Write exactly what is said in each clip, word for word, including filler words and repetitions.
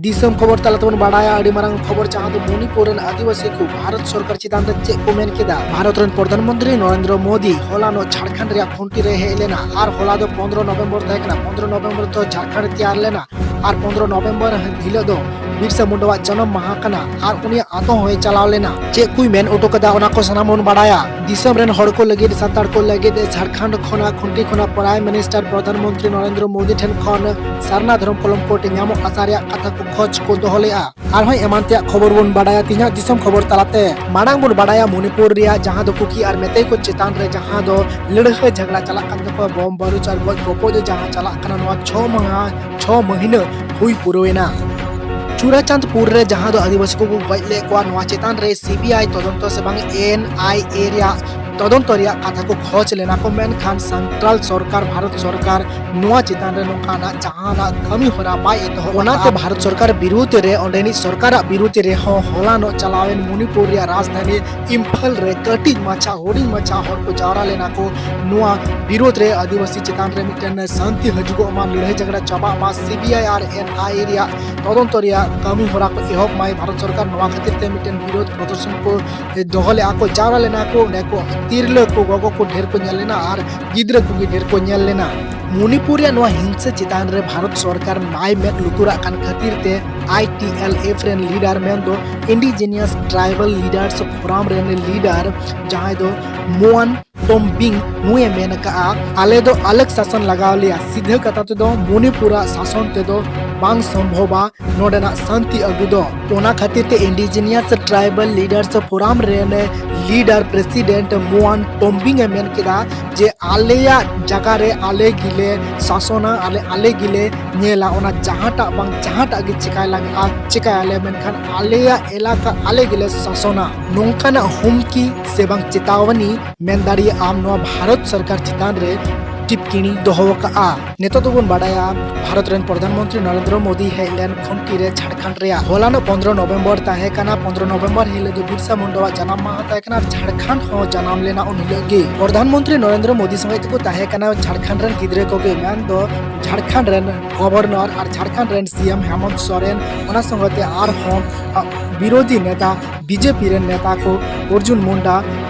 ᱫᱤᱥᱚᱢ ᱠᱷᱚᱵᱚᱨ ᱛᱟᱞᱟ ᱛᱮᱵᱚᱱ ᱵᱟᱲᱟᱭᱟ ᱟᱹᱰᱤ ᱢᱟᱨᱟᱝ ᱠᱷᱚᱵᱚᱨ, ᱡᱟᱦᱟᱸ ᱫᱚ ᱢᱚᱱᱤᱯᱩᱨ ᱨᱮᱱ ᱟᱹᱫᱤᱵᱟᱹᱥᱤ ᱠᱚ ᱵᱷᱟᱨᱚᱛ ᱥᱚᱨᱠᱟᱨ ᱪᱮᱛᱟᱱ ᱨᱮ ᱪᱮᱫ ᱠᱚ ᱢᱮᱱ ᱠᱮᱫᱟ᱾ ᱵᱷᱟᱨᱚᱛ ᱨᱮᱱ ᱯᱨᱚᱫᱷᱟᱱ ᱢᱚᱱᱛᱨᱤ ᱱᱚᱨᱮᱱᱫᱨᱚ ᱢᱳᱫᱤ ᱦᱚᱞᱟᱱᱚᱜ ᱡᱷᱟᱲᱠᱷᱚᱸᱰ ᱨᱮᱭᱟᱜ ᱠᱷᱩᱱᱴᱤ ᱨᱮ ᱦᱮᱡ ᱞᱮᱱᱟ ᱟᱨ ᱦᱚᱞᱟ ᱫᱚ ᱯᱚᱱᱫᱽᱨᱚ ᱱᱚᱵᱷᱮᱢᱵᱚᱨ ᱛᱟᱦᱮᱸ ᱠᱟᱱᱟ᱾ ᱯᱚᱱᱫᱽᱨᱚ ᱱᱚᱵᱷᱮᱢᱵᱚᱨ ᱫᱚ ᱡᱷᱟᱲᱠᱷᱚᱸᱰ ᱛᱮᱭᱟᱨ ᱞᱮᱱᱟ ᱟᱨ ᱯᱚᱱᱫᱽᱨᱚ ᱱᱚᱵᱷᱮᱢᱵᱚᱨ ᱦᱤᱞᱳᱜ ᱫᱚ ᱵᱤᱨᱥᱟ ᱢᱩᱱᱰᱟᱣᱟᱜ ᱡᱟᱱᱟᱢ ᱢᱟᱦᱟ ᱠᱟᱱᱟ ᱟᱨ ᱩᱱᱤᱭᱟᱜ ᱟᱛᱳ ᱦᱚᱸᱭ ᱪᱟᱞᱟᱣ ᱞᱮᱱᱟ᱾ ᱪᱮᱫ ᱠᱚᱭ ᱢᱮᱱ ᱦᱚᱴᱚ ᱠᱟᱫᱟ, ᱚᱱᱟ ᱠᱚ ᱥᱟᱱᱟᱢ ᱵᱚᱱ ᱵᱟᱲᱟᱭᱟ᱾ ᱫᱤᱥᱚᱢ ᱨᱮᱱ ᱦᱚᱲ ᱠᱚ ᱞᱟᱹᱜᱤᱫ, ᱥᱟᱱᱛᱟᱲ ᱠᱚ ᱞᱟᱹᱜᱤᱫ ᱡᱷᱟᱲᱠᱷᱚᱸᱰ ᱠᱷᱚᱱᱟᱜ ᱠᱷᱩᱱᱴᱤ ᱠᱷᱚᱱᱟᱜ Prime Minister ᱯᱨᱚᱫᱷᱟᱱ ᱢᱚᱱᱛᱨᱤ ᱱᱚᱨᱮᱱᱫᱨᱚ ᱢᱳᱫᱤ ᱴᱷᱮᱱ ᱠᱷᱚᱱ ᱥᱟᱨᱱᱟ ᱫᱷᱚᱨᱚᱢ ᱠᱚᱞᱚᱢ ᱠᱳᱰ ᱧᱟᱢᱚᱜ ᱟᱥᱟ ᱨᱮᱭᱟᱜ ᱠᱟᱛᱷᱟ ᱠᱚ ᱠᱷᱚᱡᱽ ᱠᱚ ᱫᱚᱦᱚ ᱞᱮᱫᱼᱟ᱾ ᱟᱨᱦᱚᱸ ᱮᱢᱟᱱ ᱛᱮᱭᱟᱜ ᱠᱷᱚᱵᱚᱨ ᱵᱚᱱ ᱵᱟᱲᱟᱭᱟ ᱛᱮᱦᱮᱧᱟᱜ ᱫᱤᱥᱚᱢ ᱠᱷᱚᱵᱚᱨ ᱛᱟᱞᱟᱛᱮ᱾ ᱢᱟᱲᱟᱝ ᱵᱚᱱ ᱵᱟᱲᱟᱭᱟ ᱢᱚᱱᱤᱯᱩᱨ ᱨᱮᱭᱟᱜ ᱡᱟᱦᱟᱸ ᱫᱚ ᱠᱩᱠᱤ ᱟᱨ ᱢᱮᱛᱮᱭ ᱠᱚ ᱪᱮᱛᱟᱱ ᱨᱮ ᱡᱟᱦᱟᱸ ᱫᱚ ᱞᱟᱹᱲᱦᱟᱹᱭ ᱡᱷᱟᱜᱽᱲᱟ ᱪᱟᱞᱟᱜ ᱠᱟᱱ ᱛᱟᱠᱚᱣᱟ, ᱵᱚᱢ ᱵᱟᱹᱨᱩᱫ ᱟᱨ ᱜᱚᱡ ᱜᱚᱯᱚᱡ ᱫᱚ ᱡᱟᱦᱟᱸ ᱪᱟᱞᱟᱜ ᱠᱟᱱᱟ, ᱱᱚᱣᱟ ᱪᱷᱚ ᱢᱟᱦᱟ ᱪᱷᱚ ᱢᱟᱹᱦᱤᱱᱟᱹ ᱦᱩᱭ ᱯᱩᱨᱟᱹᱣ ᱮᱱᱟ᱾ ᱪᱩᱨᱟᱪᱟᱸᱫᱽᱯᱩᱨ ᱨᱮ ᱡᱟᱦᱟᱸ ᱫᱚ ᱟᱹᱫᱤᱵᱟᱹᱥᱤ ᱠᱚᱠᱚ ᱜᱚᱡ ᱞᱮᱫ ᱠᱚᱣᱟ, ᱱᱚᱣᱟ ᱪᱮᱛᱟᱱ ᱨᱮ ᱥᱤᱵᱤᱟᱭ ᱛᱚᱫᱚᱱᱛᱚ ᱥᱮ ᱵᱟᱝ ᱮᱱ ᱟᱭ ᱮ ᱨᱮᱭᱟᱜ ᱛᱚᱫᱚᱱᱛᱚ ᱨᱮᱭᱟᱜ ᱠᱟᱛᱷᱟ ᱠᱚ ᱠᱷᱚᱡᱽ ᱞᱮᱱᱟ ᱠᱚ, ᱢᱮᱱᱠᱷᱟᱱ ᱥᱮᱱᱴᱨᱟᱞ ᱥᱚᱨᱠᱟᱨ, ᱵᱷᱟᱨᱚᱛ ᱥᱚᱨᱠᱟᱨ ᱱᱚᱣᱟ ᱪᱮᱛᱟᱱ ᱨᱮ ᱱᱚᱝᱠᱟᱱᱟᱜ ᱡᱟᱦᱟᱱᱟᱜ ᱠᱟᱹᱢᱤ ᱦᱚᱨᱟ ᱵᱟᱭ ᱮᱛᱚᱦᱚᱵ ᱚᱱᱟᱛᱮ ᱟᱠᱟᱫᱼᱟ᱾ ᱵᱷᱟᱨᱚᱛ ᱥᱚᱨᱠᱟᱨ ᱵᱤᱨᱩᱫᱽ ᱨᱮ, ᱚᱸᱰᱮᱱᱤᱡ ᱥᱚᱨᱠᱟᱨᱟᱜ ᱵᱤᱨᱩᱫᱽ ᱨᱮᱦᱚᱸ ᱦᱚᱞᱟᱱᱚᱜ ᱪᱟᱞᱟᱣᱮᱱ ᱢᱚᱱᱤᱯᱩᱨ ᱨᱮᱭᱟᱜ ᱨᱟᱡᱽᱫᱷᱟᱱᱤ ᱤᱢᱯᱷᱟᱞ ᱨᱮ ᱠᱟᱹᱴᱤᱡ ᱢᱟᱪᱷᱟ, ᱦᱩᱰᱤᱧ ᱢᱟᱪᱷᱟ ᱦᱚᱲ ᱠᱚ ᱡᱟᱣᱨᱟ ᱞᱮᱱᱟ ᱠᱚ ᱱᱚᱣᱟ ᱵᱤᱨᱩᱫᱽ ᱨᱮ, ᱟᱹᱫᱤᱵᱟᱹᱥᱤ ᱪᱮᱛᱟᱱ ᱨᱮ ᱢᱤᱫᱴᱮᱱ ᱥᱟᱱᱛᱤ ᱦᱤᱡᱩᱜᱚᱜ ᱢᱟ, ᱞᱟᱹᱲᱦᱟᱹᱭ ᱡᱷᱟᱜᱽᱲᱟ ᱪᱟᱵᱟᱜ ᱢᱟ, ᱥᱤᱵᱤᱟᱭ ᱟᱨ ᱮᱱ ᱟᱭ ᱮ ᱨᱮᱭᱟᱜ ᱛᱚᱫᱚᱱᱛᱚ ᱨᱮᱭᱟᱜ ᱠᱟᱹᱢᱤ ᱦᱚᱨᱟ ᱠᱚ ᱮᱦᱚᱵ ᱢᱟᱭ᱾ ᱵᱷᱟᱨᱚᱛ ᱥᱚᱨᱠᱟᱨ ᱱᱚᱣᱟ ᱠᱷᱟᱹᱛᱤᱨ ᱛᱮ ᱢᱤᱫᱴᱮᱱ ᱵᱤᱨᱳᱫᱷ ᱯᱨᱚᱫᱚᱨᱥᱚᱱ ᱠᱚ ᱫᱚᱦᱚ ᱞᱮᱫᱼᱟ ᱠᱚ, ᱡᱟᱣᱨᱟ ᱞᱮᱱᱟ ᱠᱚ᱾ ᱚᱸᱰᱮ ᱠᱚ ᱛᱤᱨᱞᱟᱹ ᱠᱚ, ᱜᱚᱜᱚ ᱠᱚ ᱰᱷᱮᱨ ᱠᱚ ᱧᱮᱞ ᱞᱮᱱᱟ ᱟᱨ ᱜᱤᱫᱽᱨᱟᱹ ᱠᱚᱜᱮ ᱰᱷᱮᱨ ᱠᱚ ᱧᱮᱞ ᱞᱮᱱᱟ᱾ ᱢᱚᱱᱤᱯᱩᱨ ᱨᱮᱭᱟᱜ ᱱᱚᱣᱟ ᱦᱤᱝᱥᱟᱹ ᱪᱮᱛᱟᱱ ᱨᱮ ᱵᱷᱟᱨᱚᱛ ᱥᱚᱨᱠᱟᱨ ᱵᱟᱭ ᱢᱮᱫ ᱞᱩᱛᱩᱨᱟᱜ ᱠᱟᱱ ᱠᱷᱟᱹᱛᱤᱨ ᱛᱮ, ᱟᱭ ᱴᱤ ᱮᱞ ᱮᱯᱷ ᱨᱮᱱ ᱞᱤᱰᱟᱨ, ᱢᱮᱱᱫᱚ Indigenous Tribal Leaders Forum ᱨᱮᱱ ᱞᱤᱰᱟᱨ, ᱡᱟᱦᱟᱸᱭ ᱫᱚ ᱢᱳᱣᱟᱱ ᱴᱚᱢᱵᱤᱝ, ᱱᱩᱭᱮ ᱢᱮᱱ ᱟᱠᱟᱫᱼᱟ, ᱟᱞᱮ ᱫᱚ ᱟᱞᱟᱜᱽ ᱥᱟᱥᱚᱱ ᱞᱟᱜᱟᱣ ᱞᱮᱭᱟ, ᱥᱤᱫᱷᱟᱹ ᱠᱟᱛᱷᱟ ᱛᱮᱫᱚ ᱢᱚᱱᱤᱯᱩᱨᱟᱜ ᱥᱟᱥᱚᱱ ᱛᱮᱫᱚ ᱵᱟᱝ ᱥᱚᱢᱵᱷᱚᱵᱟ ᱱᱚᱰᱮᱱᱟᱜ ᱥᱟᱱᱛᱤ ᱟᱹᱜᱩ ᱫᱚ᱾ ᱚᱱᱟ ᱠᱷᱟᱹᱛᱤᱨ ᱛᱮ Indigenous Tribal Leaders Forum ᱨᱮᱱ ᱞᱤᱰᱟᱨ ᱯᱨᱮᱥᱤᱰᱮᱱᱴ ᱢᱳᱣᱟᱱ ᱴᱚᱢᱵᱤᱝ ᱮ ᱢᱮᱱ ᱠᱮᱫᱟ ᱡᱮ ᱟᱞᱮᱭᱟᱜ ᱡᱟᱭᱜᱟ ᱨᱮ ᱟᱞᱮ ᱜᱮᱞᱮ ᱥᱟᱥᱚᱱᱟ, ᱟᱞᱮ, ᱟᱞᱮ ᱜᱮᱞᱮ ᱧᱮᱞᱟ, ᱚᱱᱟ ᱡᱟᱦᱟᱸᱴᱟᱜ ᱵᱟᱝ ᱡᱟᱦᱟᱸᱴᱟᱜ ᱜᱮ ᱪᱮᱠᱟᱭ ᱞᱟᱜᱟᱜᱼᱟ, ᱪᱮᱠᱟᱭᱟᱞᱮ, ᱢᱮᱱᱠᱷᱟᱱ ᱟᱞᱮᱭᱟᱜ ᱮᱞᱟᱠᱟ ᱟᱞᱮ ᱜᱮᱞᱮ ᱥᱟᱥᱚᱱᱟ᱾ ᱱᱚᱝᱠᱟᱱᱟᱜ ᱦᱩᱢᱠᱤ ᱥᱮ ᱵᱟᱝ ᱪᱮᱛᱟᱣᱟᱱᱤ ᱢᱮᱱ ᱫᱟᱲᱮᱭᱟᱜᱼᱟᱢ ᱱᱚᱣᱟ ᱵᱷᱟᱨᱚᱛ ᱥᱚᱨᱠᱟᱨ ᱪᱮᱛᱟᱱ ᱨᱮ ᱴᱤᱯᱠᱤᱱᱤ ᱫᱚᱦᱚ ᱟᱠᱟᱫᱼᱟ᱾ ᱱᱤᱛᱚᱜ ᱫᱚᱵᱚᱱ ᱵᱟᱰᱟᱭᱟ ᱵᱷᱟᱨᱚᱛ ᱨᱮᱱ ᱯᱨᱚᱫᱷᱟᱱ ᱢᱚᱱᱛᱨᱤ ᱱᱚᱨᱮᱱᱫᱨᱚ ᱢᱳᱫᱤ ᱦᱮᱡ ᱞᱮᱱ ᱠᱷᱩᱱᱴᱤ ᱨᱮ ᱡᱷᱟᱲᱠᱷᱚᱸᱰ ᱨᱮᱭᱟᱜ᱾ ᱦᱚᱞᱟᱱᱚᱜ ᱯᱚᱱᱫᱽᱨᱚ ᱱᱚᱵᱷᱮᱢᱵᱚᱨ ᱛᱟᱦᱮᱸ ᱠᱟᱱᱟ᱾ ᱯᱚᱱᱫᱽᱨᱚ ᱱᱚᱵᱷᱮᱢᱵᱚᱨ ᱦᱤᱞᱳᱜ ᱫᱚ ᱵᱤᱨᱥᱟ ᱢᱩᱱᱰᱟᱣᱟᱜ ᱡᱟᱱᱟᱢ ᱢᱟᱦᱟ ᱛᱟᱦᱮᱸ ᱠᱟᱱᱟ ᱟᱨ ᱡᱷᱟᱲᱠᱷᱚᱸᱰ ᱦᱚᱸ ᱡᱟᱱᱟᱢ ᱞᱮᱱᱟ ᱩᱱ ᱦᱤᱞᱳᱜ ᱜᱮ᱾ ᱯᱨᱚᱫᱷᱟᱱ ᱢᱚᱱᱛᱨᱤ ᱱᱚᱨᱮᱱᱫᱨᱚ ᱢᱳᱫᱤ ᱥᱚᱸᱜᱮ ᱛᱮᱠᱚ ᱛᱟᱦᱮᱸ ᱠᱟᱱᱟ ᱡᱷᱟᱲᱠᱷᱚᱸᱰ ᱨᱮᱱ ᱜᱤᱫᱽᱨᱟᱹ ᱠᱚᱜᱮ, ᱢᱮᱱᱫᱚ ᱡᱷᱟᱲᱠᱷᱚᱸᱰ ᱨᱮᱱ ᱜᱚᱵᱷᱚᱨᱱᱚᱨ ᱟᱨ ᱡᱷᱟᱲᱠᱷᱚᱸᱰ ᱨᱮᱱ ᱥᱤ ᱮᱢ ᱦᱮᱢᱚᱱᱛ ᱥᱚᱨᱮᱱ, ᱚᱱᱟ ᱥᱚᱸᱜᱮ ᱛᱮ ᱟᱨᱦᱚᱸ, ᱟ, ᱵᱤᱨᱳᱫᱷᱤ ᱱᱮᱛᱟ ᱵᱤ ᱡᱮ ᱯᱤ ᱨᱮᱱ ᱱᱮᱛᱟ ᱠᱚ ᱚᱨᱡᱩᱱ ᱢᱩᱱᱰᱟ,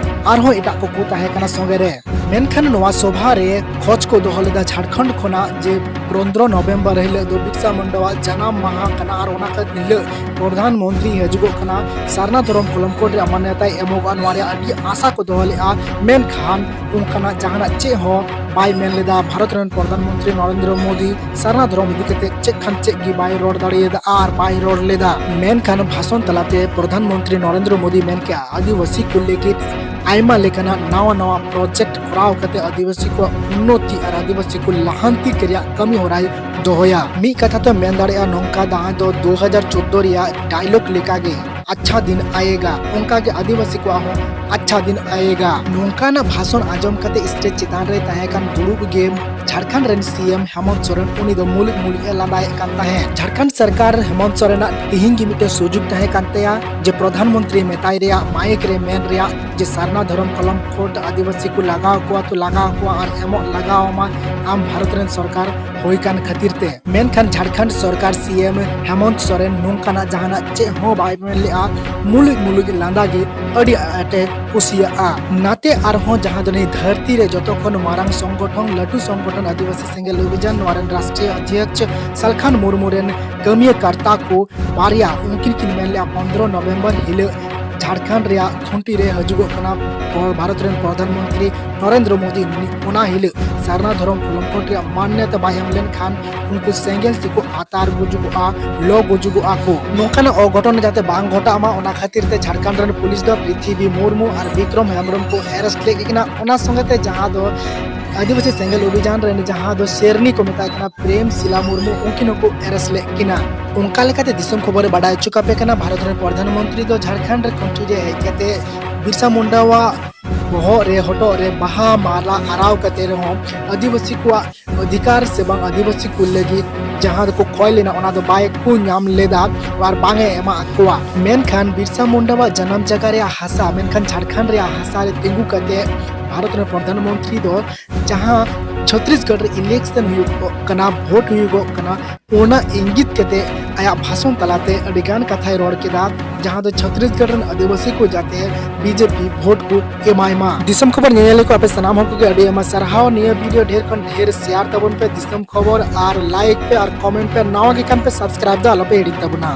ᱟᱨᱦᱚᱸ ᱮᱴᱟᱜ ᱠᱚᱠᱚ ᱛᱟᱦᱮᱸ ᱠᱟᱱᱟ ᱥᱚᱸᱜᱮ ᱨᱮ᱾ ᱢᱮᱱᱠᱷᱟᱱ ᱱᱚᱣᱟ ᱥᱚᱵᱷᱟ ᱨᱮ ᱠᱷᱚᱡᱽ ᱠᱚ ᱫᱚᱦᱚ ᱞᱮᱫᱟ ᱡᱷᱟᱲᱠᱷᱚᱸᱰ ᱠᱷᱚᱱᱟᱜ ᱡᱮ ᱯᱚᱱᱫᱽᱨᱚ ᱱᱚᱵᱷᱮᱢᱵᱚᱨ ᱦᱤᱞᱳᱜ ᱫᱚ ᱵᱤᱨᱥᱟ ᱢᱩᱱᱰᱟᱣᱟᱜ ᱡᱟᱱᱟᱢ ᱢᱟᱦᱟ ᱠᱟᱱᱟ ᱟᱨ ᱚᱱᱟ ᱠᱷᱟᱹᱛᱤᱨ ᱦᱤᱞᱳᱜ ᱯᱨᱚᱫᱷᱟᱱ ᱢᱚᱱᱛᱨᱤ ᱦᱤᱡᱩᱜᱚᱜ ᱠᱟᱱᱟ, ᱥᱟᱨᱱᱟ ᱫᱷᱚᱨᱚᱢ ᱠᱚᱞᱚᱢ ᱠᱳᱰ ᱨᱮᱭᱟᱜ ᱢᱟᱱᱱᱚᱛᱟᱭ ᱮᱢᱚᱜᱼᱟ, ᱱᱚᱣᱟ ᱨᱮᱭᱟᱜ ᱟᱹᱰᱤ ᱟᱥᱟ ᱠᱚ ᱫᱚᱦᱚ ᱞᱮᱫᱼᱟ᱾ ᱢᱮᱱᱠᱷᱟᱱ ᱚᱱᱠᱟᱱᱟᱜ ᱡᱟᱦᱟᱱᱟᱜ ᱪᱮᱫ ᱦᱚᱸ ᱵᱟᱭ ᱢᱮᱱ ᱞᱮᱫᱟ᱾ ᱵᱷᱟᱨᱚᱛ ᱨᱮᱱ ᱯᱨᱚᱫᱷᱟᱱ ᱢᱚᱱᱛᱨᱤ ᱱᱚᱨᱮᱱᱫᱨᱚ ᱢᱳᱫᱤ ᱥᱟᱨᱱᱟ ᱫᱷᱚᱨᱚᱢ ᱤᱫᱤ ᱠᱟᱛᱮ ᱪᱮᱫ ᱠᱷᱟᱱ ᱪᱮᱫ ᱜᱮ ᱵᱟᱭ ᱨᱚᱲ ᱫᱟᱲᱮᱭᱟᱫᱟ ᱟᱨ ᱵᱟᱭ ᱨᱚᱲ ᱞᱮᱫᱟ᱾ ᱢᱮᱱᱠᱷᱟᱱ ᱵᱷᱟᱥᱚᱱ ᱛᱟᱞᱟᱛᱮ ᱯᱨᱚᱫᱷᱟᱱ ᱢᱚᱱᱛᱨᱤ ᱱᱚᱨᱮᱱᱫᱨᱚ ᱢᱳᱫᱤ ᱢᱮᱱ ᱠᱮᱫᱼᱟ, ᱟᱹᱫᱤᱵᱟᱹᱥᱤ ᱠᱚ ᱞᱟᱹᱜᱤᱫ ᱟᱭᱢᱟ ᱞᱮᱠᱟᱱᱟᱜ ᱱᱟᱣᱟ ᱱᱟᱣᱟ ᱯᱨᱚᱡᱮᱠᱴ ᱠᱚᱨᱟᱣ ᱠᱟᱛᱮ ᱟᱹᱫᱤᱵᱟᱹᱥᱤ ᱠᱚᱣᱟᱜ ᱩᱱᱱᱚᱛᱤ ᱟᱨ ᱟᱹᱫᱤᱵᱟᱹᱥᱤ ᱠᱚ ᱞᱟᱦᱟᱱᱛᱤ ᱨᱮᱭᱟᱜ ᱠᱟᱹᱢᱤ ᱦᱚᱨᱟᱭ ᱫᱚᱦᱚᱭᱟ᱾ ᱢᱤᱫ ᱠᱟᱛᱷᱟ ᱛᱮ ᱢᱮᱱ ᱫᱟᱲᱮᱭᱟᱜᱼᱟ ᱱᱚᱝᱠᱟ, ᱡᱟᱦᱟᱸ ᱫᱚ ᱫᱩ ᱦᱟᱡᱟᱨ ᱪᱳᱫᱽᱫᱳ ᱨᱮᱭᱟᱜ ᱰᱟᱭᱞᱚᱜ ᱞᱮᱠᱟᱜᱮ, ᱟᱪᱪᱷᱟ ᱫᱤᱱ ᱟᱭᱮᱜᱟ, ᱚᱱᱠᱟᱜᱮ ᱟᱹᱫᱤᱵᱟᱹᱥᱤ ᱠᱚᱣᱟᱜ ᱦᱚᱸ ᱟᱪᱪᱷᱟ ᱫᱤᱱ ᱟᱭᱮᱜᱟ᱾ ᱱᱚᱝᱠᱟᱱᱟᱜ ᱵᱷᱟᱥᱚᱱ ᱟᱸᱡᱚᱢ ᱠᱟᱛᱮ ᱥᱴᱮᱡ ᱪᱮᱛᱟᱱ ᱨᱮ ᱛᱟᱦᱮᱸ ᱠᱟᱱ ᱫᱩᱲᱩᱵ ᱜᱮ ᱡᱷᱟᱲᱠᱷᱚᱸᱰ ᱨᱮᱱ ᱥᱤ ᱮᱢ ᱦᱮᱢᱚᱱᱛ ᱥᱚᱨᱮᱱ, ᱩᱱᱤ ᱫᱚ ᱢᱩᱞᱩᱡ ᱢᱩᱞᱩᱡ ᱮ ᱞᱟᱸᱫᱟᱭᱮᱫ ᱠᱟᱱ ᱛᱟᱦᱮᱸᱫ᱾ ᱡᱷᱟᱲᱠᱷᱚᱸᱰ ᱥᱚᱨᱠᱟᱨ ᱦᱮᱢᱚᱱᱛ ᱥᱚᱨᱮᱱᱟᱜ ᱛᱤᱦᱤᱧ ᱜᱮ ᱢᱤᱫᱴᱮᱱ ᱥᱩᱡᱳᱜᱽ ᱛᱟᱦᱮᱸ ᱠᱟᱱ ᱛᱟᱭᱟ ᱡᱮ ᱯᱨᱚᱫᱷᱟᱱ ᱢᱚᱱᱛᱨᱤ ᱢᱮᱛᱟᱭ ᱨᱮᱭᱟᱜ, ᱢᱟᱭᱤᱠ ᱨᱮ ᱢᱮᱱ ᱨᱮᱭᱟᱜ ᱡᱮ ᱥᱟᱨᱱᱟ ᱫᱷᱚᱨᱚᱢ ᱠᱚᱞᱚᱢ ᱠᱳᱰ ᱟᱹᱫᱤᱵᱟᱹᱥᱤ ᱠᱚ ᱞᱟᱜᱟᱣ ᱠᱚᱣᱟ ᱛᱚ ᱞᱟᱜᱟᱣ ᱠᱚᱣᱟ ᱟᱨ ᱮᱢᱚᱜ ᱞᱟᱜᱟᱣ ᱟᱢᱟ ᱟᱢ ᱵᱷᱟᱨᱚᱛ ᱨᱮᱱ ᱥᱚᱨᱠᱟᱨ ᱦᱩᱭ ᱠᱟᱱ ᱠᱷᱟᱹᱛᱤᱨ ᱛᱮ᱾ ᱢᱮᱱᱠᱷᱟᱱ ᱡᱷᱟᱲᱠᱷᱚᱸᱰ ᱥᱚᱨᱠᱟᱨ ᱥᱤ ᱮᱢ ᱦᱮᱢᱚᱱᱛ ᱥᱚᱨᱮᱱ ᱱᱚᱝᱠᱟᱱᱟᱜ ᱡᱟᱦᱟᱱᱟᱜ ᱪᱮᱫ ᱦᱚᱸ ᱵᱟᱭ ᱢᱮᱱ ᱞᱮᱫᱼᱟ᱾ ᱢᱩᱞᱩᱡ ᱢᱩᱞᱩᱡ ᱞᱟᱸᱫᱟ ᱜᱮ ᱟᱹᱰᱤ ᱟᱸᱴᱮ ᱠᱩᱥᱤᱭᱟᱜᱼᱟ᱾ ᱱᱟᱛᱮ ᱟᱨᱦᱚᱸ ᱡᱟᱦᱟᱸ ᱫᱚ ᱱᱤᱭᱟᱹ ᱫᱷᱟᱹᱨᱛᱤ ᱨᱮ ᱡᱚᱛᱚ ᱠᱷᱚᱱ ᱢᱟᱨᱟᱝ ᱥᱚᱝᱜᱚᱴᱷᱚᱱ, ᱞᱟᱹᱴᱩ ᱥᱚᱝᱜᱚᱴᱷᱚᱱ ᱟᱹᱫᱤᱵᱟᱹᱥᱤ ᱥᱮᱸᱜᱮᱞ ᱚᱵᱷᱤᱡᱟᱱ, ᱱᱚᱣᱟ ᱨᱮᱱ ᱨᱟᱥᱴᱨᱤᱭᱚ ᱚᱫᱷᱭᱚᱠᱥ ᱥᱟᱞᱠᱷᱟᱱ ᱢᱩᱨᱢᱩ ᱨᱮᱱ ᱠᱟᱹᱢᱤᱭᱟᱹ ᱠᱟᱨᱛᱟ ᱠᱚ ᱵᱟᱨᱭᱟ, ᱩᱱᱠᱤᱱ ᱠᱤᱱ ᱢᱮᱱ ᱞᱮᱫᱼᱟ ᱯᱚᱱᱫᱽᱨᱚ ᱱᱚᱵᱷᱮᱢᱵᱚᱨ ᱦᱤᱞᱳᱜ ᱡᱷᱟᱲᱠᱷᱚᱸᱰ ᱨᱮᱭᱟᱜ ᱠᱷᱩᱱᱴᱤ ᱨᱮ ᱦᱤᱡᱩᱜᱚᱜ ᱠᱟᱱᱟ ᱵᱷᱟᱨᱚᱛ ᱨᱮᱱ ᱯᱨᱚᱫᱷᱟᱱ ᱢᱚᱱᱛᱨᱤ ᱱᱚᱨᱮᱱᱫᱨᱚ ᱢᱳᱫᱤ᱾ ᱚᱱᱟ ᱦᱤᱞᱳᱜ ᱥᱟᱨᱱᱟ ᱫᱷᱚᱨᱚᱢ ᱠᱚᱞᱚᱢ ᱠᱳᱰ ᱨᱮᱭᱟᱜ ᱢᱟᱱᱱᱚᱛᱟ ᱵᱟᱭ ᱮᱢ ᱞᱮᱱᱠᱷᱟᱱ ᱩᱱᱠᱩ ᱥᱮᱸᱜᱮᱞ ᱛᱮᱠᱚ ᱟᱛᱟᱨ ᱜᱩᱡᱩᱜᱚᱜᱼᱟ, ᱞᱚ ᱜᱩᱡᱩᱜᱚᱜᱼᱟ ᱠᱚ᱾ ᱱᱚᱝᱠᱟᱱᱟᱜ ᱚᱜᱷᱚᱴᱚᱱ ᱡᱟᱛᱮ ᱵᱟᱝ ᱜᱷᱚᱴᱟᱜ ᱢᱟ, ᱚᱱᱟ ᱠᱷᱟᱹᱛᱤᱨ ᱛᱮ ᱡᱷᱟᱲᱠᱷᱚᱸᱰ ᱨᱮᱱ ᱯᱩᱞᱤᱥ ᱫᱚ ᱯᱨᱤᱛᱷᱤᱵᱤ ᱢᱩᱨᱢᱩ ᱟᱨ ᱵᱤᱠᱨᱚᱢ ᱦᱮᱢᱵᱨᱚᱢ ᱠᱚ ᱮᱨᱮᱥᱴ ᱞᱮᱫ ᱠᱤᱱᱟ᱾ ᱚᱱᱟ ᱥᱚᱸᱜᱮ ᱛᱮ ᱡᱟᱦᱟᱸ ᱫᱚ ᱟᱹᱫᱤᱵᱟᱹᱥᱤ ᱥᱮᱸᱜᱮᱞ ᱚᱵᱷᱤᱡᱟᱱ ᱨᱮᱱ ᱡᱟᱦᱟᱸ ᱫᱚ ᱥᱮᱨᱱᱤ ᱠᱚ ᱢᱮᱛᱟᱭ ᱠᱟᱱᱟ, ᱯᱨᱮᱢ ᱥᱤᱞᱟ ᱢᱩᱨᱢᱩ, ᱩᱱᱠᱤᱱ ᱦᱚᱸᱠᱚ ᱮᱨᱮᱥᱴ ᱞᱮᱫ ᱠᱤᱱᱟ᱾ ᱚᱱᱠᱟ ᱞᱮᱠᱟᱛᱮ ᱫᱤᱥᱚᱢ ᱠᱷᱚᱵᱚᱨᱮ ᱵᱟᱰᱟᱭ ᱦᱚᱪᱚ ᱠᱟᱯᱮ ᱠᱟᱱᱟ, ᱵᱷᱟᱨᱚᱛ ᱨᱮᱱ ᱯᱨᱚᱫᱷᱟᱱ ᱢᱚᱱᱛᱨᱤ ᱫᱚ ᱡᱷᱟᱲᱠᱷᱚᱸᱰ ᱨᱮ ᱠᱷᱩᱱᱴᱤ ᱨᱮ ᱦᱮᱡ ᱠᱟᱛᱮ ᱵᱤᱨᱥᱟ ᱢᱩᱱᱰᱟᱣᱟᱜ ᱵᱚᱦᱚᱜ ᱨᱮ, ᱦᱚᱴᱚᱜ ᱨᱮ ᱵᱟᱦᱟ ᱢᱟᱞᱟ ᱟᱨᱟᱣ ᱠᱟᱛᱮ ᱨᱮᱦᱚᱸ ᱟᱹᱫᱤᱵᱟᱹᱥᱤ ᱠᱚᱣᱟᱜ ᱚᱫᱷᱤᱠᱟᱨ ᱥᱮ ᱵᱟᱝ ᱟᱹᱫᱤᱵᱟᱹᱥᱤ ᱠᱚ ᱞᱟᱹᱜᱤᱫ ᱡᱟᱦᱟᱸ ᱫᱚᱠᱚ ᱠᱚᱭ ᱞᱮᱱᱟ, ᱚᱱᱟ ᱫᱚ ᱵᱟᱭ ᱠᱚ ᱧᱟᱢ ᱞᱮᱫᱟ ᱟᱨ ᱵᱟᱝ ᱮ ᱮᱢᱟ ᱠᱚᱣᱟ᱾ ᱢᱮᱱᱠᱷᱟᱱ ᱵᱤᱨᱥᱟ ᱢᱩᱱᱰᱟᱣᱟᱜ ᱡᱟᱱᱟᱢ ᱡᱟᱭᱜᱟ ᱨᱮᱭᱟᱜ ᱦᱟᱥᱟ, ᱢᱮᱱᱠᱷᱟᱱ ᱡᱷᱟᱲᱠᱷᱚᱸᱰ ᱨᱮᱭᱟᱜ ᱦᱟᱥᱟ ᱨᱮ ᱛᱤᱸᱜᱩ ᱠᱟᱛᱮ ᱵᱷᱟᱨᱚᱛ ᱨᱮᱱ ᱯᱨᱚᱫᱷᱟᱱ ᱢᱚᱱᱛᱨᱤ ᱫᱚ ᱡᱟᱦᱟᱸ ᱪᱷᱚᱛᱨᱤᱥᱜᱚᱲ ᱨᱮ ᱤᱞᱮᱠᱥᱚᱱ ᱦᱩᱭᱩᱜᱚᱜ ᱠᱟᱱᱟ, ᱵᱷᱳᱴ ᱦᱩᱭᱩᱜᱚᱜ ᱠᱟᱱᱟ, ᱚᱱᱟ ᱤᱝᱜᱤᱛ ᱠᱟᱛᱮ ᱟᱭᱟᱜ ᱵᱷᱟᱥᱚᱱ ᱛᱟᱞᱟᱛᱮ ᱟᱹᱰᱤ ᱜᱟᱱ ᱠᱟᱛᱷᱟᱭ ᱨᱚᱲ ᱠᱮᱫᱟ, ᱡᱟᱦᱟᱸ ᱫᱚ ᱪᱷᱚᱛᱨᱤᱥᱜᱚᱲ ᱨᱮᱱ ᱟᱹᱫᱤᱵᱟᱹᱥᱤ ᱠᱚ ᱡᱟᱛᱮ ᱵᱤᱡᱮᱯᱤ ᱵᱷᱳᱴ ᱠᱚ ᱮᱢᱟᱭ ᱢᱟ᱾ ᱫᱤᱥᱚᱢ ᱠᱷᱚᱵᱚᱨ ᱧᱮᱧᱮᱞᱤᱭᱟᱹ ᱠᱚ, ᱟᱯᱮ ᱥᱟᱱᱟᱢ ᱦᱚᱲ ᱠᱚᱜᱮ ᱟᱹᱰᱤ ᱟᱭᱢᱟ ᱥᱟᱨᱦᱟᱣ᱾ ᱱᱤᱭᱟᱹ ᱵᱷᱤᱰᱤᱭᱳ ᱰᱷᱮᱨ ᱠᱷᱚᱱ ᱰᱷᱮᱨ ᱥᱮᱭᱟᱨ ᱛᱟᱵᱚᱱ ᱯᱮ ᱫᱤᱥᱚᱢ ᱠᱷᱚᱵᱚᱨ, ᱟᱨ ᱞᱟᱭᱤᱠ ᱯᱮ ᱟᱨ ᱠᱚᱢᱮᱱᱴ ᱯᱮ᱾ ᱱᱟᱣᱟ ᱜᱮ ᱠᱷᱟᱱ ᱯᱮ ᱥᱟᱵᱥᱠᱨᱟᱭᱤᱵ ᱫᱚ ᱟᱞᱚᱯᱮ ᱦᱤᱲᱤᱧ ᱛᱟᱵᱚᱱᱟ᱾